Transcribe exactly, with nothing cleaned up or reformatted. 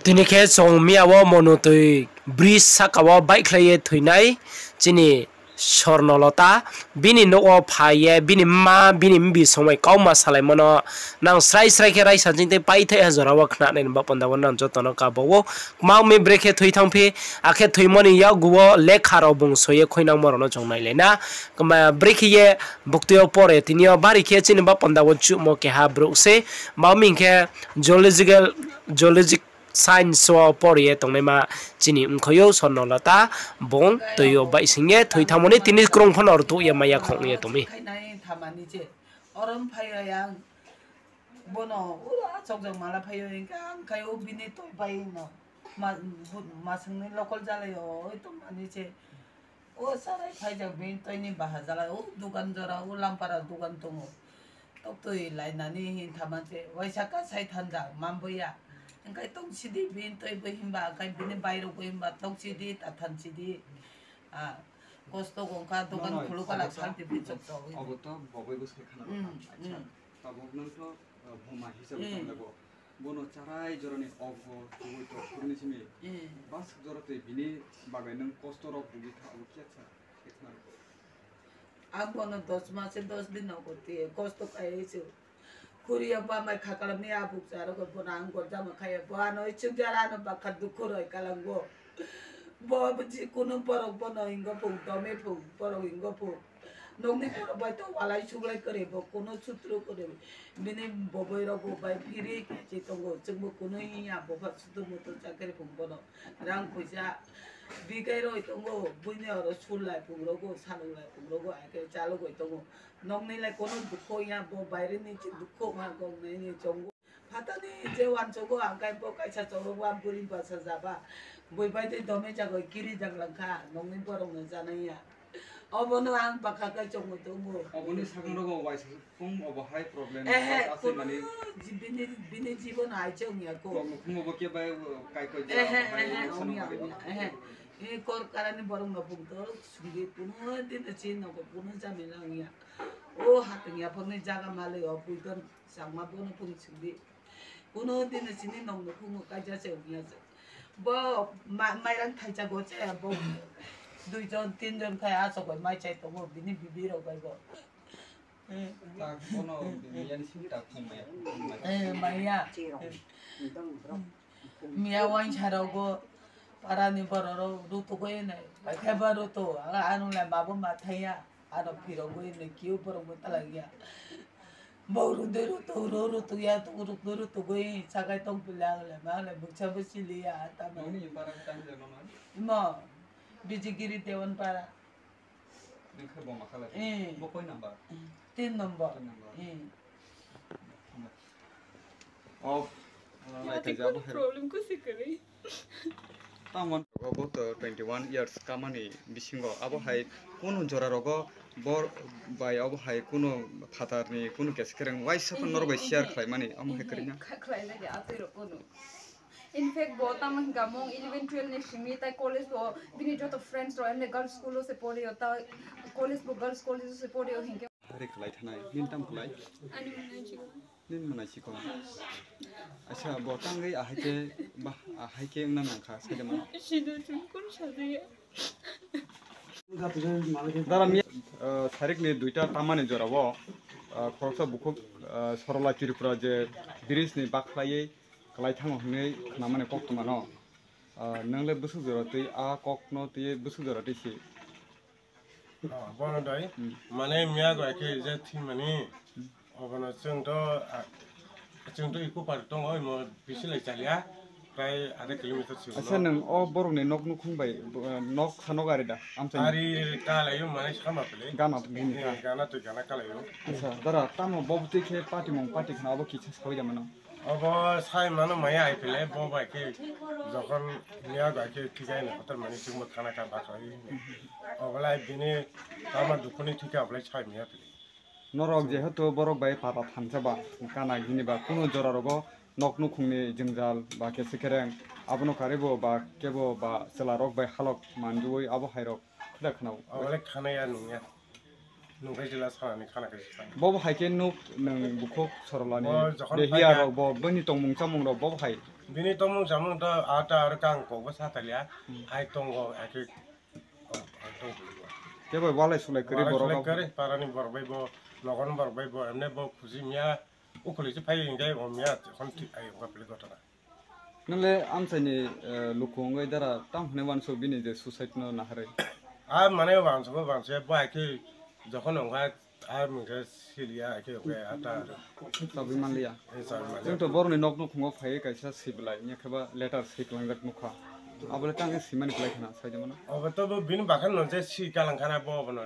Tini khe chung miya wo Monutoi bridge saka wo baihkhlai ye thoinai chini Sornolota, bini nouh wo phai ye bini mma, bini mbi songbai kauma salaimo no nang srai srai khe raisa ching tei paithai ha jora wo khnanai ni baoh panda wo nang joto no kabo ou. Kma ong mi brekhe thoi thanngphi, akhe thoimo ni yakgu wo lekha rao bung soi ye khuinangmo rao no chung nailai na. Kma brekhe ye buktui yo pore, tini yo bari khe chini baoh panda wo chuhmo keha brouh se, ma ong mi hing khe zoological, zoologic science wo pore ye tongnaima chini mkhoi ou Sornolota, bung toi yo baihsing ye thoi thanngmo ni tini krung pho no rtuh ye maya khong ye tong mi. Khainai thamani je, oro phai ya ang, bono ura chokjak mala phai yo, hing khe ang khai o bini toi bai no, ma-, bu-, masang ni local jalai yo, oi tongmani je. O sarai phaijak bini toi ni baha jala, o dukan jora, o lampara dukan tongo. Toktoi lainani hing thama se, waisa kasai thanjak, mambo ya. Hingkai tongsidi bini toi bo himba, hingkai bini bairok bo himba, tongsidi, tathansidi. Ah, kosto gongkha, dukan khulu kala, santi bini chokchok. Abo to boboi bo sai khana. Hmm, acha. Hmm. Tabuk nang to, ah, buma hisab tong lago. Bono charai jorani ogo, tubui to khurni simi. Hmm. Bas jora tei bini bagai nang kosto rok bugi kha, abo kya sa, khe khna rok. Ang bono dos mas se dos din no kosti, kosto khai se. Khuri ya ba mai khakalam ni abuk sa rok bono ang gorjama khai ya, bo ano chukjara no bakha dukhu roi kalango. Bo, bo ji kuno borok bono hingo phung, tome phung, borok hingo phung. Nokni borok bai to walai suglai kwrwi bo, kuno sutru kwrwi. Bini boboi rok bo bai phiri khe se tongo, chwngbo kuno hinya, bo pha sutu mutu chakri phung bono. Rang puisa bikai roi tongo, buini oro sulai phung rogo, salonglai phung rogo, ai khe chalogoi tongo. Nokni lai kuno dukho ya, bo baire ni se dukho ma kok nai ni chongo. Phatani je wansogo ang kai bo kaisa cholo wa buri basa jaba. Bui bai tei dome jagoi kiri jaglang kha, nokni borok no janai ya. Obono ang bwkha kai chongmo tongo. Oboni sakang rogo waisa phung obo hai problem. Ehe, bini, bini jibon hai chong ya ko. Phung obo ke bai kai ko ja. Ehe, ehe, ong ya, ong ya, ehe. Ini kor karani borok no phung to sungdi kuno din chin no ko kuno jamela ong ya. O hatong ya phang ni jaga malai o puiton. Changma bono phung singdi. Kuno din chini nong no phungo kaija se ongya se. Bo ma-, mairang thaicha go se bo. Dui jon, tin jon khai aso bai mai chai tongo bini bibi rok bai bo. Tak bono bibi yani sing tak phung maya. Eh, maya. Miya wainsa rok go para ni borok rok rutu goi nai. Bai khai ba rutu. Ang anung lai ma bo ma thaiya. Ano phirogwi ni kiu borok bo talai ya. Bo rudui rutu, ru rutu ya, tu rutu rutu gwi sakai tong pila ang le, ma ang le buksa bo sili ya, tamo. Noni para tang je nono? Imo, Bijigiri Dewan para. Nang khe bo ma khala? Eh. Bo koi number? Tin number. Tin number. Eh. Off. Problem ko se kwrwi. Tamon rogo bo to twenty one years kamani bisingo abo hai kunu jora rogo bor bai abo hai kunu phatar ni kunu kesekereng waisa pho norok bai share khlai mani amo hai kwrwi na. Kha khlai na ya atwi rok kunu. In fact bo tamo hingka mung eleven twelve ni simi tai college bo bini joto friends rok emne girls school o se pori o ta college bo girls college o se pori o hingke. Hari khlai thanai, nini tam khlai? Ani mwnai chikon. Nini mwnai chikon. Aisa, bo tangwi ahai khe, ba, ahai khe wngna nangkha, sai de mano. Sidu chungkun sajaya. Dara mi, ah, sarik ni duita tamani jora o, ah, khoroksa bukhuk, ah, Sorola Tripura je bridge ni bakhlaiwi kwlai thango hwnwi khnamani koktwma no. Ah, nwng le bwswk jora twi a kok no twi bwswk jora twi si. Oh, bono dai. Hmm. Mane miya bai khe je thwimani, obono chwng to, ah, chwng to Eco Park tongo, omo bisi lai chaliya, prai adha kilometer se. Acha, nwng o borok ni nok nukhung bai, bo, nok sa nok ari da? Amchai ni? Ari kalaio mane sama pele. Gana to gini ka? Eh, gana to gana kalaio. Acha, dara tamo bo bwtwi khe party mung party khna abo kisa sawi da mano? Obo sai mano maya hai pele, bo bai khe jokhon miya bai khe thikai ni kotor mani chwngbo khana ka bakhai. Obolai bini tama dukhuni thika obolai sai miya pele. Norok jehetu borok bai pata thansa ba, kana gini ba, kunu jora rogo nok nukhung ni jwngjal ba khe sekereng, abono karwi bo ba kebo ba chwla rok bai halok manjui abo hai rok khuda khna o. Obolai khana ya nung ya. Nung khe jila sanani khana khe sipha. Bo bo hai khe nuk nung bukhuk sorolani. Bo jokhon dehiya phai khe rok bo bini tongmung chamung rok bo bo hai. Bini tongmung chamung to ata aro kang kok bo sa taliya. Hmm. Hai tongo, hai khe, oh, hai tong taliya. Kebo walai sulai kwrwi borok rok. Walai sulai kwrwi, parani borok bai bo, nogon borok bai bo, emne bo khusi miya, ukhuli se phai hingkhe bo miya, jokhon thik ai ongkha pili gotona. Nung le amchaini, eh, luku wngwi dara tang hwnwi uansuk bini je suicide no naharwi? A mane uansuk, uansuk, bo hai khe jokhon ongkha, a mung khe siliya, hai khe ongkha, a ta. Chabwi manliya. Eh, chabwi manliya. Chwng to borokni nok nukhungo phaiwi kaisa sibilai, ya khe ba letter si kwlangjak nukha. Abo le tang khe simani kwlai khna, sai de mano. Obo to bo bini bakhan no je si kalang khana bo, bo no.